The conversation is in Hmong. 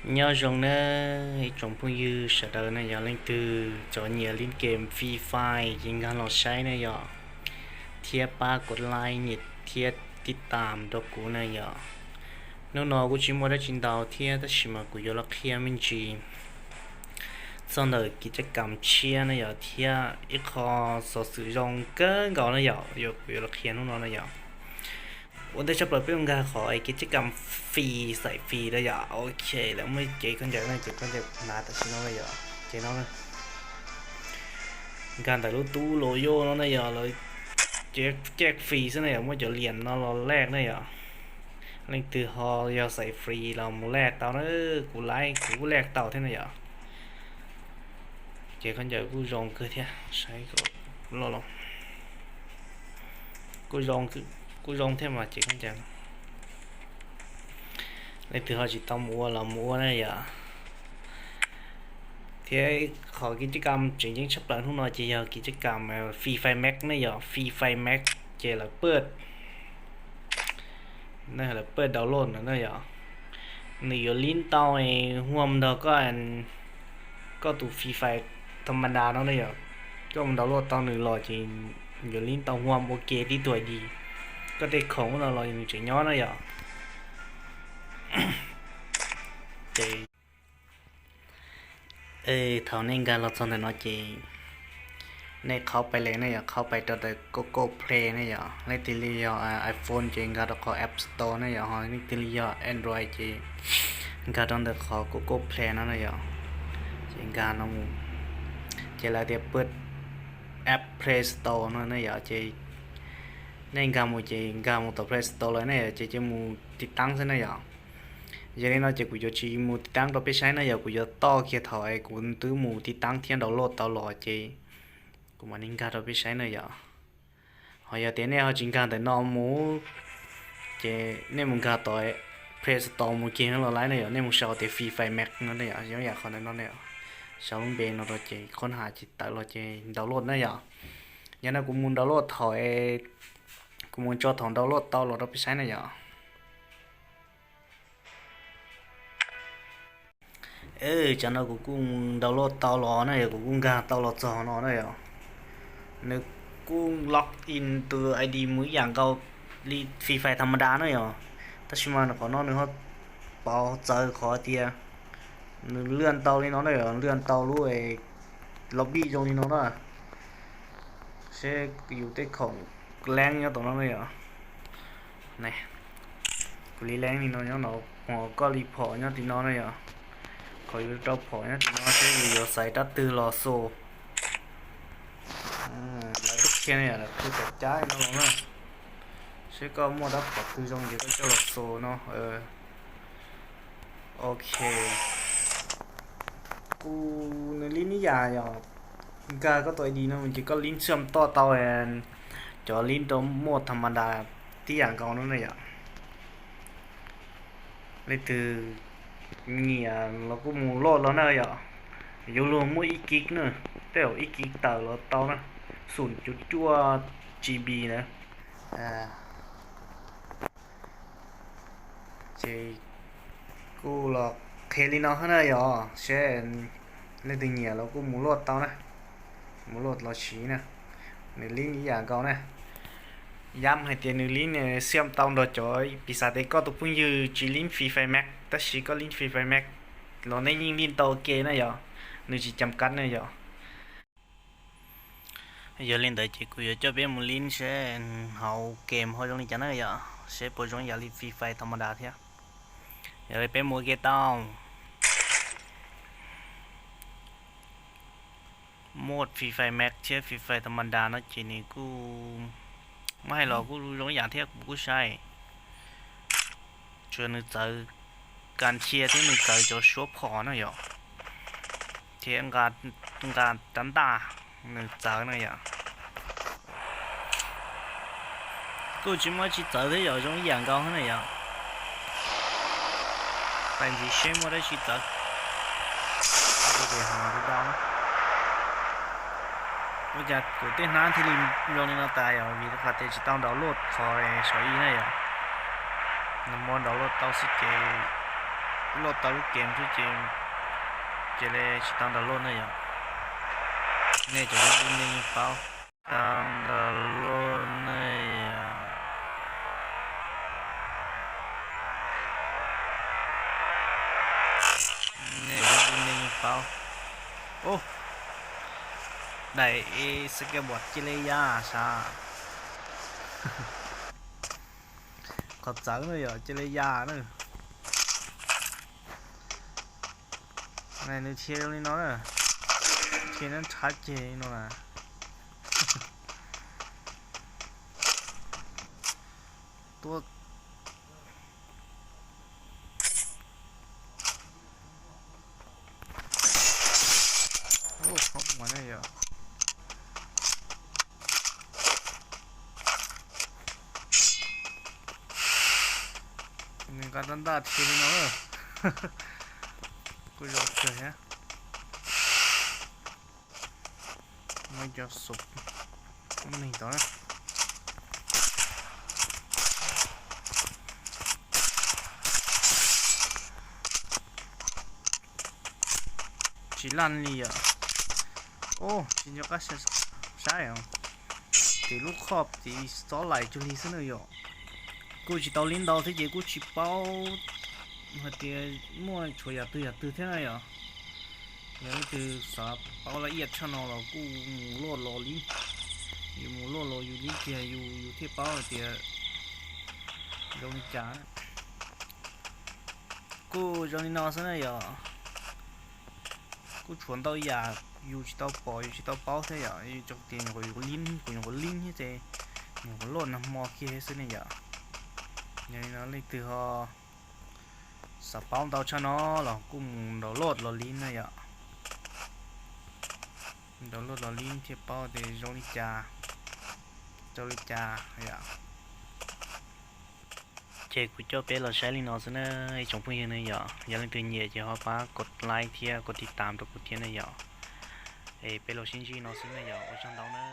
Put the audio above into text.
Nyob zoo nawb ib tsoom phooj ywg sawv daws na yog, leej twg cov nyiam li game Free Fire ces nkag los saib na yog, thiab pab kuv like nyiam thiab tib tam rau kuv na yog. Hnub no kuj tsis muaj dab tsi ntau thiab tab sis mas kuv yuav los qhia me ntsis txog ntawm kev caj kam tshiab na yog, thiab ib qho xov xwm zoo kawg nkaus na yog, kuv yuav los qhia hnub no na yog. Ua ntej tshaj plaws peb mus nkag qhov kev caj kam free xaim free na yog. Ok, lawv muaj cev khaub ncaws no, cev khaub ncaws hnav tam sim no na yog, ces no nkag ntawm lub tub los yoj no na yog, lawv cev caj free xwb na yog, muaj cov liam no los lej na yog. Leej twg ho yog xaim free los mus lej tau na, kuv laiv kuv kuj lej tau thiab na yog. Ces khaub ncaws kuj zoo kawg thiab, saib kuj zoo thiab mas ces khaub ncaws. Leej twg ho tsis tau mus ua los mus ua na yog. Thiab qhov kev caj kam tseem ceeb tshaj plaws hnub no ces yog kev caj kam Free Fire Max ne yog, Free Fire Max ces lawv paj, lawv paj download na yog, nws yuav lib tau huam nrog koj, koj tus Free Fire tham ma da no ne yog. Koj mus download tau nws los ces yuav lib tau huam ua ke tib tug I D, koj tej khoom no los nws tseem nyob na yog. Ces thaum nej nkag los txog ntawm no ces nej qhau pais le ne yog, qhau pais rau ntawm Google Play ne yog, leej twg li yog iPhone ces nkag rau qhov App Store ne yog, ho leej twg li yog Android ces nkag rau ntawm qhov Google Play no na yog. Ces nkag no mus, ces lawv tias paj app Play Store no ne yog, ces nej nkag mus ces nkag mus tom Play Store lawm ne yog, ces cia mus tiv taab xwb ne yog. Yog li no ces kuv yuav tsis mus tiv taab rau peb saib na yog, kuv yuav toj kiag thaum es kuv twb mus tiv taab thiab download tau los ces kuv mam li nkag rau peb saib na yog. Ho yog tias nej ho tsis nkag ntawm no mus, ces nej mus nkag tom Play Store mus kiag los laiv ne yog, nej mus sau tias Free Fire Max no ne yog, zoo yam qhov ntawm no ne, sau lub npe no rau ces qhov has tsis tawm los ces download na yog. Yog no kuv mus download thaum, kuv mus tso thaum download tau los rau peb saib na yog. Tsam no kuv kuj mus download tau los na yog, kuv kuj nkag tau los txog no na yog. Nws kuj log in tus I D mus ib yam nkaus li Free Fire tham ma da na yog, tab sis mas qhov no nws ho pauv txawv qhov tias nws lwaj ntau li no na yog, lwaj ntau lub lobby zoo li no na. Seb yus tej khoom leeb nyob tom no na yog. Kuv li leeb li no nyob no, ho koj li phom nyob tim no na yog. Qhov yus rau phom nyob tim no seb yus yuav xaiv rab twg los xus. Lawv twb qhia na yog, lawv qhia tom cab no los na. Seb koj muaj rab phom twg zoo ces koj coj los xus no. Ok. Kuv nws lib ib yam yog, nkag koj tus I D no ces koj lib xwb toj tau cov lib rau muaj tham ma da tib yam nkaus no na yog. Leej twg nyiam los kuj mus loj los na yog. Yuav luag muaj ib kib na, tej zaum ib kib tawm los tau na, xum cuv cuaj G B na. Ces kuj los qhia li no na yog, seb leej twg nyiam los kuj mus luaj tau na, mus luaj los siv na. Nws lib ib yam nkaus na. Yam hais tias nws lib xwb tau nrog cov, piv xam tias koj tus phooj ywg tsis lib Free Fire Max tab sis koj lib Free Fire Max los nej yeej lib tau ke na yog, nws tsis cam kab na yog. Yog li ntawd ces kuv yuav coj peb mus lib seb hauv game ho zoo li cas na yog, seb puas zoo yam li Free Fire tham ma da thiab. Yog li peb mus ua ke tau. Muaj Free Fire Max thiab Free Fire tham ma da no ces nws kuj, muab hais los kuj zoo yam thiab, kuv kuj saib. Tsuas nws txawv kas thia thiab nws txawv cov suab phom na yog, thiab nqa rab ntaj nws txawv na yog. Kuj tsis muaj tsis txawv thiab yog, zoo ib yam nkaus na yog. Pais ntxiv seb muaj dab tsi txawv. Ua cas kuv tej hnab thiaj li zoo li no tas yog vim rau qhov tias tsis tau download qhov saum ib na yog. Nws muab download tau xwb ces Load tau lub game xwb ces, ces li tsis tau download ne yom. Nej cov lub nej yeej paub. Tau download ne yom. Nej cov lub nej yeej paub. Ub, daim skateboard cia li ya sav. Qhov txawv na yom, cia li ya na. Nws dhia li no na, dhia nrhab ceg li no na. Tuaj. Ub, hauv ua na yom. Nws nqa rab ntaj dhia li no. Kuj zoo kawg thiab. Muab cov xov neeg tod na. Tsis laj li yom. Ub, tsis nco qab saib os. Tim lub qhov tim xob laim cuag li xwb na yom. Kuj tsis tau li ntau thiab ces kuj tsis paub hais tias muaj tshuav yam twg yam twg thiab na yom. Yog leej twg xav paub laj iaj tshaj no los kuj mus loj los li, yus mus loj los yus li kiag yus yus thiaj paub hais tias zoo li cas. Kuj zoo li no xwb na yom. Kuj tshuav ntau yam yus tsis tau pom yus tsis tau paub thiab yom, yus tsuas tias nyuam qhuav yus li, kuv nyuam qhuav li thiab ces nyuam qhuav loj nag hmo kiag xwb ne yom. Yog li no leej twg ho xav paub ntau tshaj no los kuj mus download los li na yom. Download los li thiaj paub tias zoo li cas, rau li cas yom. Ces kuv coj peb los saib li no xwb na ib tsoom phooj ywg na yom. Yog leej twg nyiam ces ho pab kos like thiab kos tiv tam rau kuv thiab na yom. Es peb los sib ntsib no xwb na yom, ua tsaug ntau na.